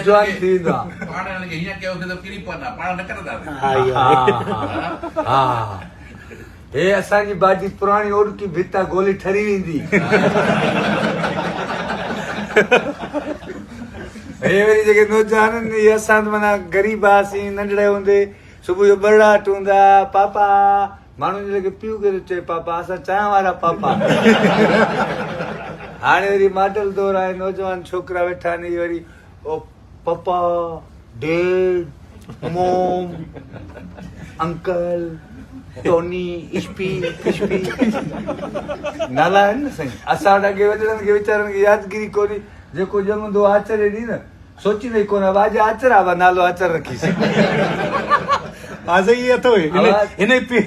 جوان ٿي ويندو آ. پاڻ هن کي هيئن ڪيوسين ته ڪري پوندا، پاڻ نه ڪرنداسين. ها ها هي اسان جي باجي پراڻي اوڏڪي ڀت آ گولي ٺري ويندي. هي وري جيڪي نوجوان آهن اهي اسان ته معنيٰ غريب هئاسين ننڍڙي هوندي صبح جو ٻرڙاٽ هوندا پاپا ماڻهن جي لڳي پيء کي ٿو چئي پاپا اسان چانهه وارا پاپا هاڻي وري ماڊل دور آهي نوجوان ڇوڪرا ويٺا آهن اهي وري او پپا ڊيڊ موم انڪل ٽوني اشپي فشپي نالا آهن نه سائين اسان وٽ اڳي وڏڙن کي ويچارن کي يادگيري ڪونهي جيڪو ڄمندو آچر جي ڏينهن نه سوچيندو ئي ڪونه اڄ آچر آ ابا نالو آچر رکيس. ها سائين اهي اٿو هن پيء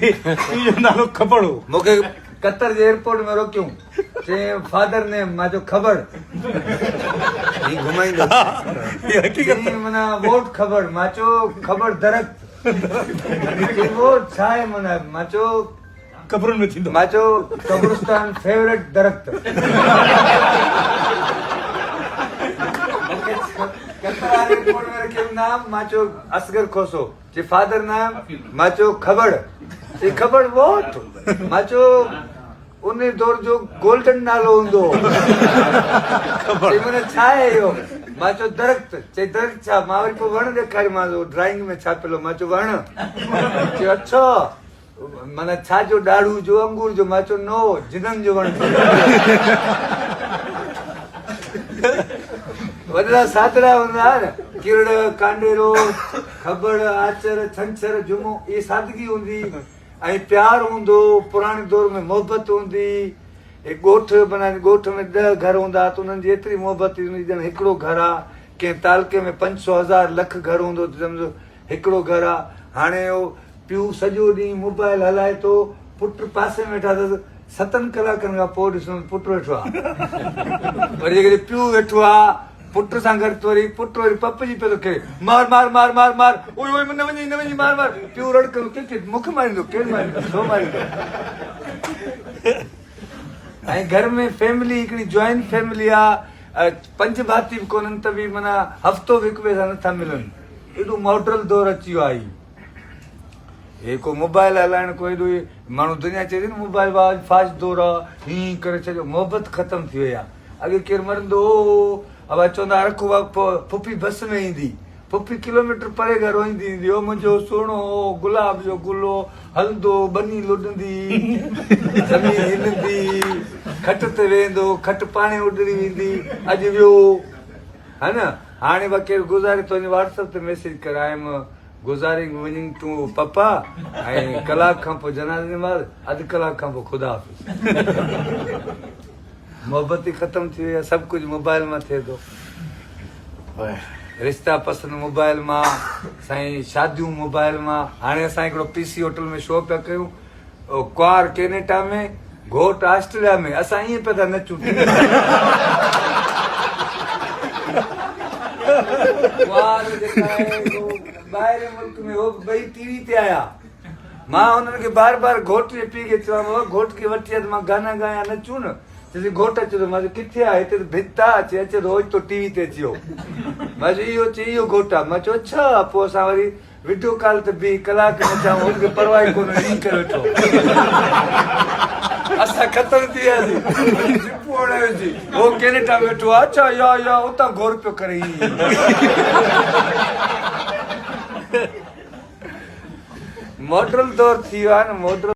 جو نالو کبڙ هو. مون کي قطر جي ايئرپورٽ ۾ روڪيون چيائين فادر نيم مان چيو کبڙ هي گهمائيندو چيائين معنيٰ ووٽ کبڙ مان چيو کبڙ درخت چيائين ووٽ ڇا آهي معنيٰ مان چيو قبرن ۾ ٿيندو. مان چيو قبرستان فيورٽ درخت. قطر واري ايئرپورٽ ۾ رکيم نام مان چيو اصغر کوسو چي فادر نام مان چيو کبڙ چي کبڙ ووٽ مان چيو ان دور جو گولڊن نالو هوندو هو چي معنيٰ ڇا آهي اهو مان چيو درخت چي درخت ڇا مان وري پوء وڻ ڏيکاريومانس ڊرائنگ ۾ ڇاپيل هو مان چيو وڻ چيو اڇا معنيٰ ڇا جو ڏاڙهون جو انگور جو مان چيو نو جنن جو وڻ ٿيندو. وڏڙا سادڙا هوندا ها نه ڪرڙ ڪانڊيرو کبڙ آچر ڇنڇر جمعو اهي سادگي هوندي ۽ پيار هوندو پراڻي دور ۾ محبت هوندي هي ڳوٺ معنيٰ ڳوٺ ۾ 10 گهر هوندا ته انهن جي ايتري محبت هوندي ڄڻ هڪڙو گهر آ ڪنهن تعلقي ۾ 500 هزار لک گهر هوندو ته سمجهو هڪڙو گهر آ هاڻي اهو پيء سڄو ڏينهن موبائل هلائي ٿو پٽ پاسي ۾ ويٺا اٿس ستن ڪلاڪن کان پوء ڏسندو ته پٽ ويٺو آ وري جيڪڏهن پيء ويٺو آ پٽ سان گڏ ته وري پٽ وري پپ جي پيو ٿو کيڏي مار مار مار مار مار اوئي اوئي نه وڃي نه وڃي مار مار پيء رڙ ڪندو ڪنهن کي مون کي ماريندو ڪير ماريندو ڇو ماريندو ۽ گهر ۾ فيملي هڪڙي جوائنٽ فيملي آ پنج ڀاتي به ڪونهن ته به معنيٰ هفتو به هڪ ٻئي سان نٿا ملن ايڏو ماڊرل دور اچي ويو آهي هي ڪو موبائل هلائڻ ڪو ايڏو ماڻهو دنيا چئي ٿي نه موبائل با اڄ فاسٽ دور آ هين ڪري ڇڏيو محبت ختم ٿي وئي آ اڳي ڪير مرندو هو ابا چوندا رکو پڦي بس ۾ ايندي پڦي ڪلوميٽر پري کان روئيندي ايندي هو منهنجو سهڻو گلاب جو گل هو هلندو ٻني لڏندي زمين هلندي کٽ تي ويهندو کٽ پاڻي اڏري ويندي اڄ ويو ها نه هاڻي با ڪير گذاري ٿو وڃي واٽس اپ تي ميسيج ڪر I am گذارينگ وننگ ٽو پپا ۽ ڪلاڪ کان پوء جنازي نماز اڌ ڪلاڪ کان پوء خدا حافظ محبت ئي ختم ٿي وئي آهي سڀ ڪجهه موبائل مان ٿئي ٿو رشتا پسند موبائل مان سائين شاديون موبائل مان هاڻي اسان هڪڙو پي سي هوٽل ۾ شو پيا ڪيون ڪنوار ڪينيڊا ۾ گهوٽ آسٽريليا ۾ اسان ائين پيا ٿا نچون ڪنوار جيڪا آهي سو ٻاهرين ملڪ ۾ هو به ٻئي ٽي وي تي آيا مان انهن کي بار بار گهوٽ جي پيء کي چوان بابا گهوٽ کي وٺي آ ته مان گانا ڳايان نچون نه چي ٿي گهوٽ اچي ٿو مان چيو ڪٿي آ هتي ته ڀت آ چي اچي ٿو اوچتو ٽي وي تي اچي ويو مان چيو اهو چي اهو گهوٽ آ مان چيو اڇا پوء اسان وري وڊيو ڪال تي بيهي ڪلاڪ نچايون هن کي پرواهه ئي ڪونه هي ڪري ويٺو اسان ختم ٿي وياسين زپون هڻايوسين هو ڪينيڊا ۾ ويٺو آ اڇا يا يا اتان گهور پيو ڪري هي ماڊرن دور ٿي ويو آ نه ماڊرن.